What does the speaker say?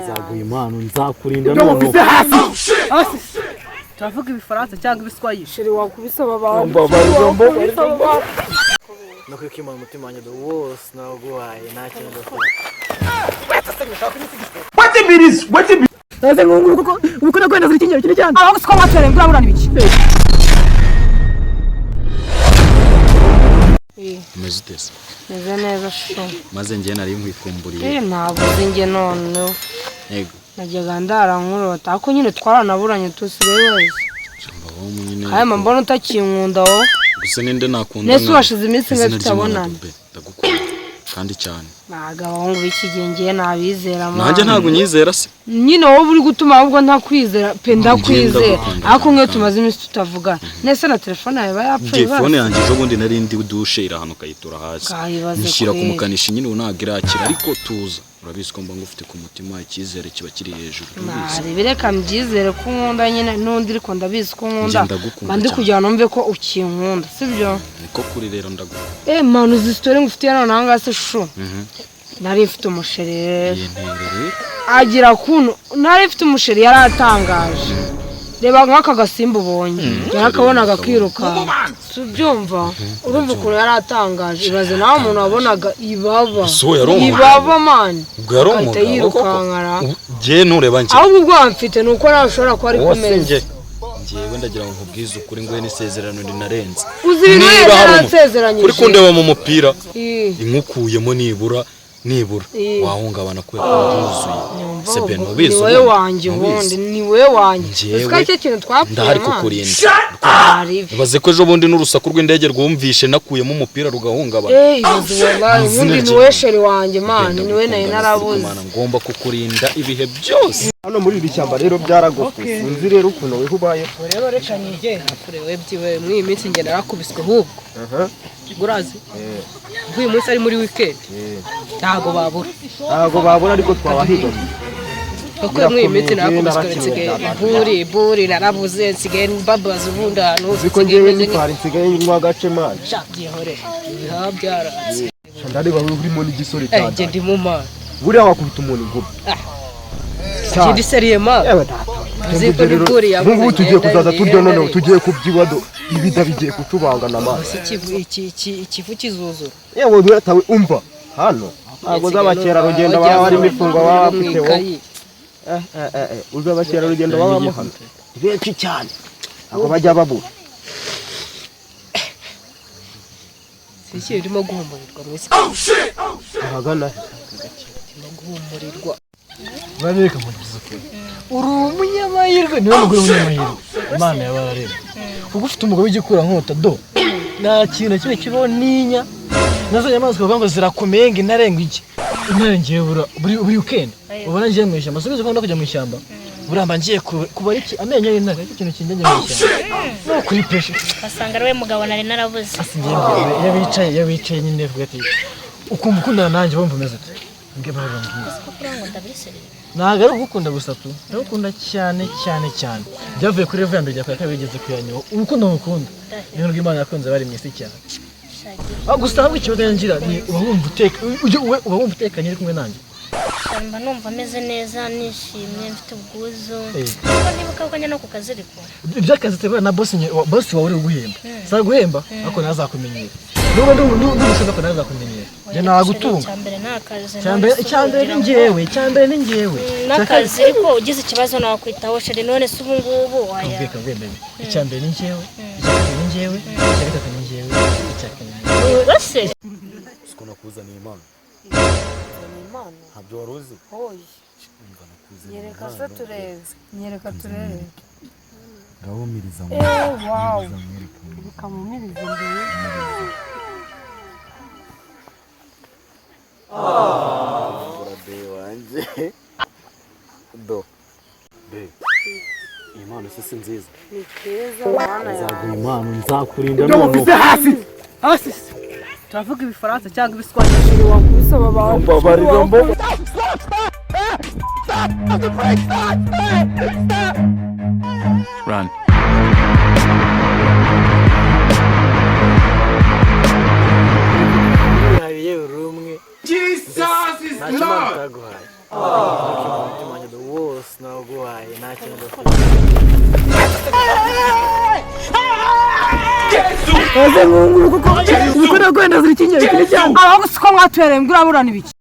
Nzaguha impano, nzakurinda. Ibyo mufite hasi. Hasi turavuga Ibifaransa cyangwa Ibiswahili. Chéri, wakubise aba bantu. Mbabarira, mbabarira. No kwikimana umutima wanjye wose nawuguhaye, nta kintu udakora. Wetin be this? Wetin be Ese ngubu kuko ubukora kwenda ziri kinyero kiri cyane aho siko watere ngura ibiki? Umeze ute se? Meze neza sho. Maze njye nari nkwikumburiye. Eh, ntabwo uzi njye noneho. Yego. Najyaga ndara nkurota, ariko nyine twaranaburanye, tusigaye wese. Shamba wowe nyine. Hanyuma mbona utakinkunda wowe. Gusa ninde nakunda? Nese Nka washize iminsi izina ingahe ry'Imana tutabonana? Dube, ndagukunda kandi cyane. Ntabwo abahungu b'iki gihe ngiye nabizera. Nanjye ntabwo unyizera se? Nyine wowe uri gutuma ahubwo ntakwizera pe, ndakwizera. Ndagukunda Ariko cyane nk'iyo kandi. tumaze iminsi tutavugana, nese na telefone yawe iba yapfuye? Njye phone yanjye ejo bundi nari ndi dushe, irahanuka yitura hasi. Kayibaze Nishyira ku kweri. mukanishi nyine, ubu ntabwo irakira, ariko tuza, urabizi ko mba ngufite ku mutima, icyizere kiba kiri hejuru, urabizi. Narebe, reka mbyizere ko unkunda nyine n'undi, ariko ndabizi ko unkunda. Njye ndagukunda Mba ndi cyane. kugira ngo numve ko ukinkunda, sibyo? Niko kuri rero, ndagukunda. Eh manu, uzi story ngufitiye none aha ngaha se shu? Nari mfite umuchéri rero. Iyi ntere rero. Agira kuntu nari mfite umuchéri yari atangaje. Reba nk'aka gasimba ubonye, yarakabonaga akirukanka, si ubyumva? Urumva ukuntu yari atangaje? Ibaze nawe umuntu wabonaga ibaba. Ese uwo yari umugabo? Ibaba mani. Ubwo yari Agahita umugabo koko? yirukankara. Njye ntureba njye. Ahubwo ubwo mfite ni uko nawe ushobora kuba ari Wowe si kumeza. njye, njyewe ndagira ngo nkubwize ukuri ngo n'isezerano rinarenze. Uzi ibintu Niba yari hari yaransezeranyije. Uri kundeba mu mupira, Ih. inkukuyemo nibura nibura wahungabana kubera ko wuzuye se be. Ubwo Ntubizi ni wowe ubundi? Wanjye Ntubizi? ubundi ni wowe wanjye. Njyewe Uzi ko aricyo kintu twapfuye ndahari mwana? kukurinda. Hari. Ibaze ko ejo bundi n'urusaku rw'indege rwumvishe nakuyemo umupira rugahungabana. Eh, ibaze wallahi. Izina Ubundi ni ry'Imana. wowe chéri wanjye mani, ni wowe nari Ndagukunda, narabuze. Mana, ngomba kukurinda ibihe byose. Hano muri iri shyamba rero byaragoswe, sinzi rero ukuntu weho ubayeho. Rero reka nigende kure we, byiwe muri iyi minsi njye narakubiswe ahubwo. Urazi nk'uyu munsi ari muri weekend, ntabwo babura. Ntabwo babura, ariko twabahiga. Kuko muri iyi minsi narakubiswe. Narakenewe. Nsigaye buri buri narabuze, nsigaye mbabaza ubundi ahantu hose. Uzi ko Nsigaye ngewe meze n'ipari nsigaye nywa agace mani. Byihorere, ibihaha byaranze. Ndareba wowe urimo n'igisore Eh, cyane. njye ndi mu mana. Buriya wakubita umuntu ingumi. Njye ndi sérieux man. Yewe data. Uzi ko n'ibigori yabuze. Nk'ubu tugiye Ngenda kuzaza turya ngenda noneho rero. Tugiye kubyiba do, ibida bigiye kutubangana mani. Gusa ikivu kizuzura. Yewe data we, umva hano ntabwo z'abakerarugendo baba barimo imfungwa baba bafite wowe. Eh, eh, eh, eh, uzi abakerarugendo babamo hano benshi cyane, ntabwo bajya babura. Si irimo guhumurirwa mu isi. Ahagana he? Irimo guhumurirwa. Urabireka nkugize ukuri, uri umunyamahirwe, niwe mugore w'umunyamahirwe Imana yaba yararemye, kuko ufite umugabo w'igikurankota do, nta kintu na kimwe kibaho n'inya nazo nyamaswa bavuga ngo zirakomeye, ngo intare, ngo iki, intare. Ngiye bura buri weekend ubona ngiye mu ishyamba, subiza ko nkunda kujya mu ishyamba, buramba ngiye kubara iki, amenyo y'intare, nicyo kintu kinjye mu ishyamba no kuri peshe. Wasanga ari we mugabo nari narabuze. Asi ngiye mbwira, iyo bicaye nyine uvuga ati ukumva ukundana nanjye, wumva umeze ute? Mbwe barambwiye. Kuko ngo ndabiseriye. Ntabwo ari ugukunda gusa tu, ndagukunda cyane cyane cyane, byavuye kuri level ya mbere ijya ku ya kabiri, igeze ku ya nyuma. Urukundo ngukunda niyo rw'Imana yakunze bari mu isi cyane. Ah, gusa ahubwo ikibazo ngira ni uba wumva uteka uba wumva utekanye uri kumwe nanjye? Mba numva ameze neza, nishimye, mfite ubwuzu. Eh. Kuko nibuka ko njya no ku kazi ariko. Iby'akazi tebura na boss boss wawe uri guhemba, si guhemba, ariko ntazakumenyera nubwo ndi umusaza, ariko ntazakumenyera, njye nagutunga. Icyambere ni akazi. Icyambere ni njyewe, icyambere ni njyewe. N'akazi, ariko ugize ikibazo nakwitaho chéri, none se ubu ngubu waya. Kamubwire, kamubwire baby, icyambere ni njyewe, icya kabiri ni njyewe, icya gatatu ni njyewe, icya kane ni njyewe. Bose. Siko nakuzaniye impano? Ntabyo wari uzi? Umva, nakuzaniye Nyereka se impano. turebe, nyereka turebe. Ngabumiriza. Eh, wow, bikamumiriza imbere. Be wanjye do be, iyi mpano se si nziza? Ni keza mwana Nzaguha yawe. impano, nzakurinda. Ibyo mufite hasi. Hasi turavuga Ibifaransa cyangwa Ibiswahili. Wakubise aba bantu. Mbabarira mbo. Run. Yewe, uri umwe. Jesus is Nta kimana Lord. utaguhaye. Umutima wanjye. Ese nkungu kuko ubikora kwenda ziri kinye bikiri cyane. Aho gusa uko mwatuhereye mbwa uraburana ibiki?